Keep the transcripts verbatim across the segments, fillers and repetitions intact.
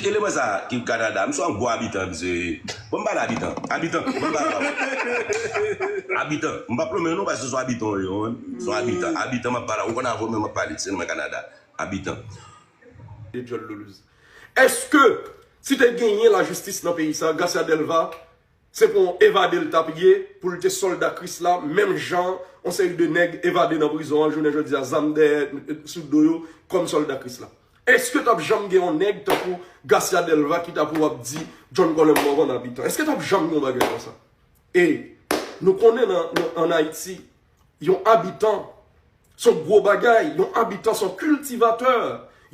Eleman sa ki Kanada, m se yon gwo abitan, msye. Bon, m pale abitan. Abitan, bon, m pale abitan. Abitan, m pa plonmen non, paske se yon abitan, yo, se yon abitan. Abitan, m ap pale. Ou konn avè w, men m ap pale, se mwen Kanada. Abitan. E djòl Loulouz. Èske, si te genyen lajistis nan peyi sa, Garcia Delva, se pou yon evade l t ap ye, pou l te sòlda Kris la, menm jan yon seri de nèg evade nan prizon an, jounen jodi a, zam dèyè, sou do yo, kòm sòlda Kris la. Èske t ap janm gen yon nèg tankou Garcia Delva ki t ap ou ap di John Colem Morvan abitan? Èske t ap janm gen yon bagay konsa? E nou konnen nan, nan, ann Ayiti, yon abitan, se yon gwo bagay. Yon abitan, se yon kiltivatè.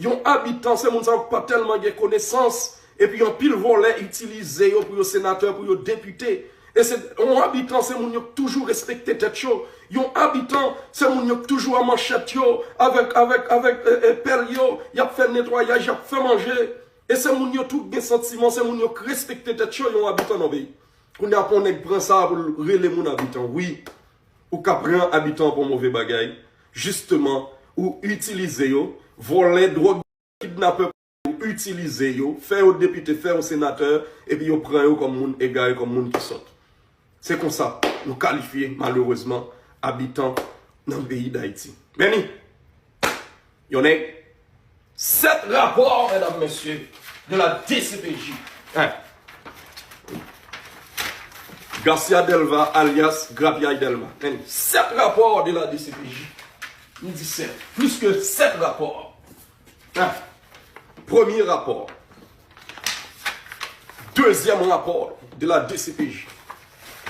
Yon abitan, se moun sa yo ki pa tèlman gen konesans. Epi anpil vòlè itilize yo pou yo senatè, pou yo depite. E se yon abitan, se moun yo ki toujou respekte tèt yo. Yon abitan, se moun yo ki toujou a manchèt yo, avèk, avèk, avèk e, e, pèl yo, y ap fè netwayaj, y ap fè manje. E se moun yo tou ki gen santiman, se moun yo ki respekte tèt yo, yon abitan nan peyi. Kounye a pou yon nèg pran sa pou l rele moun abitan. Wi, ou ka pran abitan pou yon move bagay. Jisteman, ou itilize yo, vòlè, dwòg, kidnapè, ou itilize yo, fè yo depite, fè yo senatè, epi yo pran yo kòm moun egare, kòm moun ki sòt. Se konsa nou kalifye, malerezman, abitan nan peyi Dayiti. Men ni, yon nèg, sèt rapò, medam, mesye, de la D C P J. Hein? Garcia Delva, alyas Grapyay Delma. Men ni, sèt rapò de la D C P J. M di sèt. Plis ke sèt rapò. Hein? Premye rapò. Dezyèm rapò de la D C P J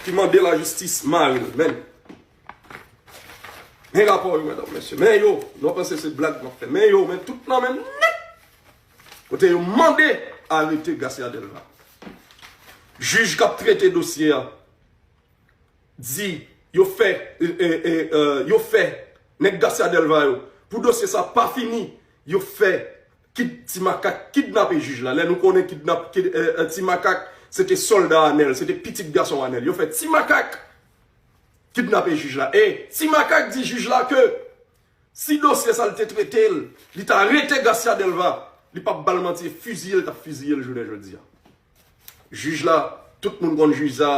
ki mande lajistis mare l. Men, men rapò yo, medam, mesye. Men yo, nou panse se blag m ap fè. Men yo, men tout nan men nèt. Kote yo mande arete Garcia Delva. Jij k ap trete dosye a di yo fè, e, e, e, e, yo fè nèg Garcia Delva yo, pou dosye sa pa fini, yo fè kid, Ti Makak kidnape jij la. Lè nou konnen kidnap, kid, e, e, Ti Makak, se te sòlda Anèl, se te pitit gason Anèl. Yo fè Ti Makak kidnape jij la. E Ti Makak di jij la ke si dosye sa l te trete l, li ta rete Garcia Delva, li p ap ba l manti, e fiziye l t ap fiziye l jounen jodi a. Jij la, tout moun konn jij sa.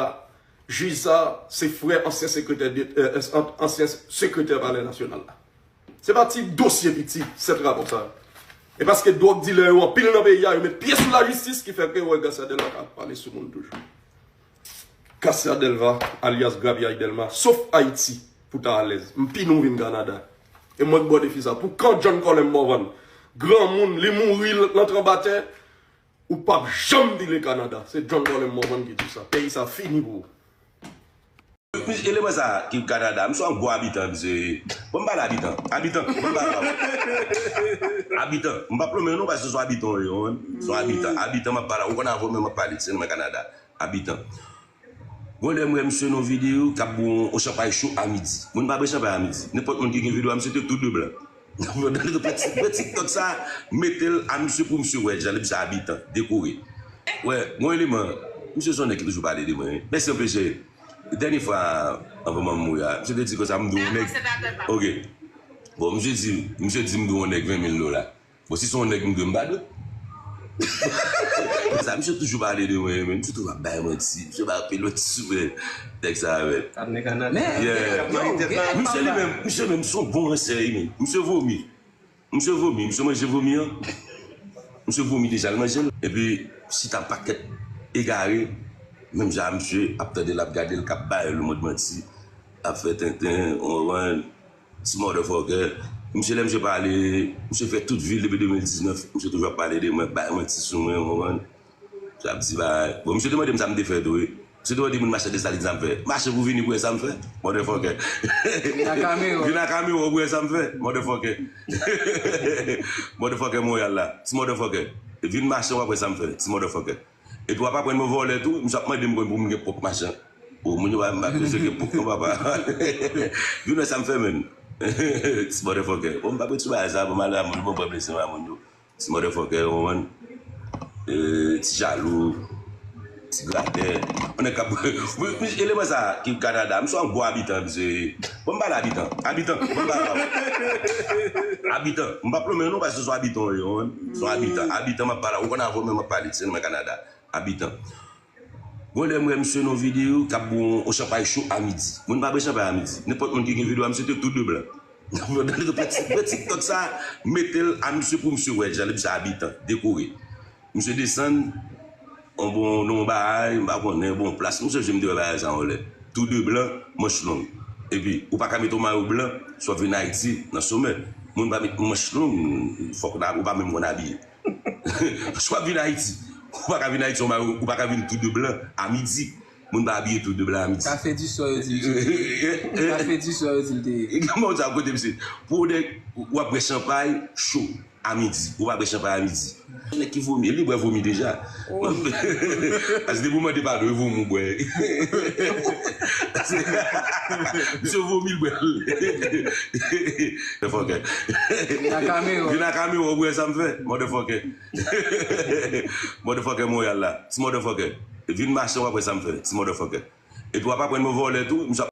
Jij sa, se frè ansyen sekretè de, e, e, an-, ansyen sekretè Palè Nasyonal la. Se pa ti dosye piti, sèt rapò sa yo. E paske dwòg dilè yo anpil nan peyi a, yo met pye sou lajistis ki fè ke wè Garcia Delva ka pale sou moun toujou. Garcia Delva, alyas Grapyay Delma, sof Ayiti, pou ta alèz. M pi nou vin Kanada. E mwen k bò defi sa. Pou kan John Colem Morvan, granmoun, li mouri l-, nan tranbatè, ou p ap janm vile Kanada. Se John Colem Morvan ki di sa. Peyi sa fini pou ou. Eleman sa ki Kanada, m se yon gwo abitan, msye. Bon, m pale abitan. Abitan, bon, m pale abitan. Abitan, m pa plonmen non, paske se yon abitan, yo, se yon abitan. Abitan, m ap pale, ou konn avè w, men m ap pale, se mwen Kanada. Abitan. Bon, lè m wè misye nan videyo k ap bwè yon chanpay cho a midi. Moun pa bwè chanpay a midi. Nenpòt moun ki gen videyo a misye te tou de blan. Nan videyo pran TikTok sa, mete l a misye pou misye wè jan misye abitan, dekore. Wè, gon eleman, misye se yon nèg ki toujou pale de mwen, wi. Mèsi anpil, cheri. Dènye fwa, anvan manman m mouri a, misye te di konsa, m dwe yon nèg. Ok. Bon, misye di, misye di m dwe yon nèg ven mil dola. Bon, si se yon nèg m dwe, m pa dwe. Sa, misye toujou pale de mwen, men misye toujou ap bay manti. Misye bay anpil manti sou mwen. Nèg sa, men. Sa vle kanal. Yeah. Yo, misye li menm, misye menm se yon bon ransè, wi, men. Misye vomi. Misye vomi, misye manje vomi an. Misye vomi deja, l manje l. Epi, chita pakèt egare, menm jan misye ap tande l, ap gade l, k ap bay le mond manti, ap fè tenten, w konprann? Ti motherfucker. Misye, lè misye pale, misye fè tout vi l depi de mil diznèf, misye toujou ap pale de mwen, bay manti sou mwen, w konprann? Misye ap di bagay. Bon, misye te mande m sa m te fè tou, wi. Misye te mande moun mache Desalin sa m fè. Mache pou vini pou wè sa m fè, motherfucker. Vin a Kamewo. Vin a Kamewo pou wè sa m fè, motherfucker. Motherfucker Montréal la. Ti motherfucker. Vin mache w ap wè sa m fè, ti motherfucker. Epi w ap aprann mwen vòlè tou, misye ap mande m konn pou m gen pwòp machin. O, moun yo pa, m pa bezwen gen pwòp non, papa. Vin wè sa m fè, menn. Ti motherfucker. O, m pa bezwen ti bagay sa, bon, malè a moun, bon, pran plezi a moun yo. Ti motherfucker, w konprann? E, ti jalou. Ti gratè. On nèg k ap. Eleman sa ki Kanada, misye yon gwo abitan, misye. Bon, m pale abitan. Abitan, bon, m pale. Abitan. M p ap lonmen non, paske se yon abitan, yo, se yon abitan. Abitan, m ap pale. Ou konn avè w menm m ap pale, se nan Kanada. Abitan. Gon lè m wè misye nan videyo k ap bwè yon chanpay cho a midi. Moun pa bwè chanpay a midi. Nenpòt moun ki gen videyo a misye te tou de blan. Nan TikTok sa, mete l a misye pou misye wè, jan misye abitan, dekore. Misye desann, on bon, nan yon bagay, m pa konnen, bon plas, misye jwenn m te wè bagay sa yon lè. Tou de blan, manch long. Epi, ou pa ka mete yon mayo blan, si w ap vin Ayiti, nan somè. Moun pa met manch long, fòk ou pa menm konn abiye. Si w ap vin Ayiti, ou pa ka vin Ayiti, yon mayo, ou pa ka vin tou de blan a midi. Moun pa abiye tou de blan a midi. Kafe di sò yo di. Kafe di sò yo di l te ye. Kòman w di a kote misye? Pou w de, w ap bwè chanpay cho a midi. Ou pa bwè chanpay a midi. Nèg ki vomi, li bwè vomi deja. Paske depi w mande padon, e vomi w bwè. Misye vomi, l bwè. Motherfucker. Vin a kamera. Vin a kamera, w ap wè sa m fè. Motherfucker. Motherfucker Montréal la. Ti motherfucker. Vin mache, w ap wè sa m fè. Ti motherfucker. Epi w ap aprann mwen vòlè tou. Misye